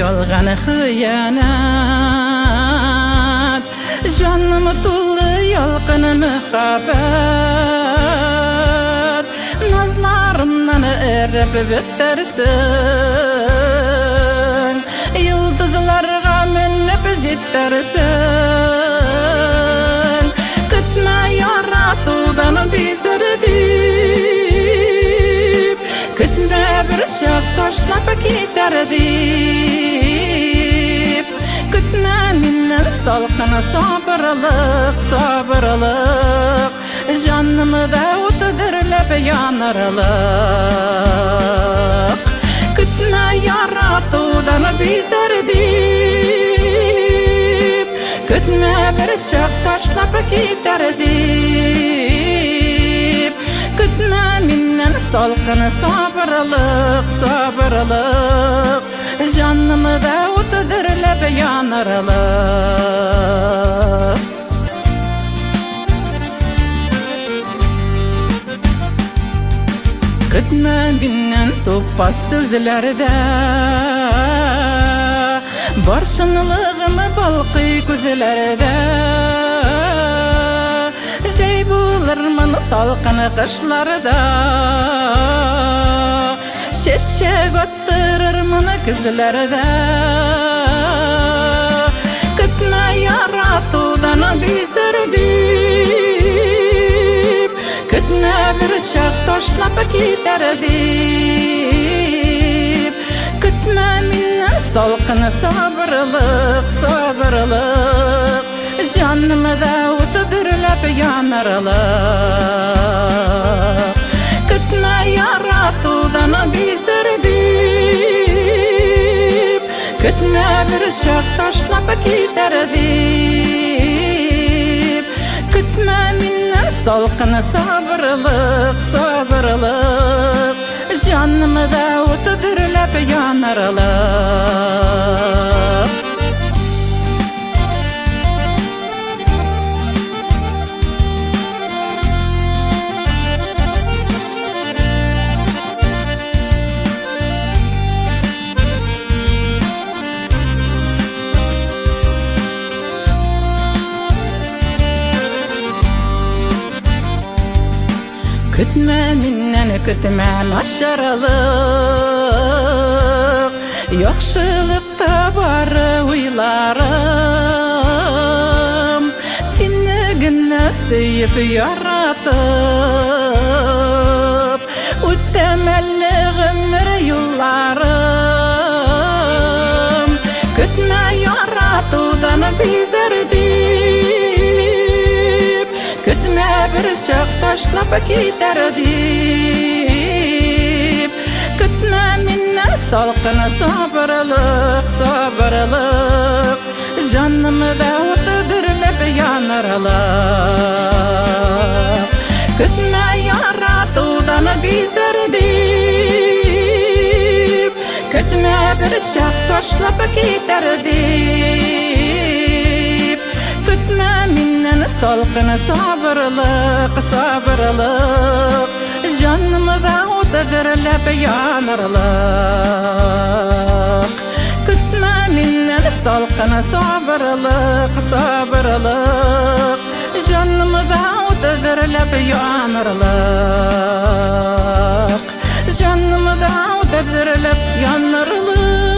ялган хыянәт. Җаным тулы ялкын мәхәббәт. Назларымнан эреп бетерсең. Йолдызларга менеп җитерсең. Көтмә яратудан бизер дип. Көтмә бер чак ташлап китәр дип. Көтмә миннән салкын сабырлык, сабырлык. Җанымда ут дөрләп янырлык. Көтмә яратудан бизәр дип. Көтмә бер чак ташлап китәр дип. Көтмә миннән салкын сабырлык, сабырлык. Җанымда ут дөрләп янырлык. Көтмә миннән тупас сүзләрдә. Бар чынлыгым балкый күзләрдә. Җәй булырмын салкын кышларда. Чәчәк аттырырмын көзләрдә. Көтмә яратудан бизәр дип. Көтмә бер чак ташлап китәр дип. Көтмә миннән салкын сабырлык, сабырлык. Җанымда ут дөрләп янырлык. Көтмә яратудан бизәр дип. Көтмә бер чак ташлап китәр дип. Көтмә миннән салкын сабырлык, сабырлык. Җанымда ут дөрләп янырлык. Көтмә миннән, көтмә начарлык. Яхшылыкта бары уйларым. Сине генә сөеп яратып, үтәм әле гомер юлларым. Көтмә яратудан бизәр дип. Көтмә бер чак ташлап китәр дип. Көтмә миннән салкын сабырлык, сабырлык. Җанымда ут дөрләп янырлык. Көтмә яратудан бизәр дип. Көтмә бер чак ташлап китәр дип. Көтмә миннән салкын сабырлык, сабырлык. Җанымда ут дөрләп янырлык. Көтмә миннән салкын сабырлык, сабырлык. Җанымда ут дөрләп янырлык. Җанымда ут дөрләп янырлык.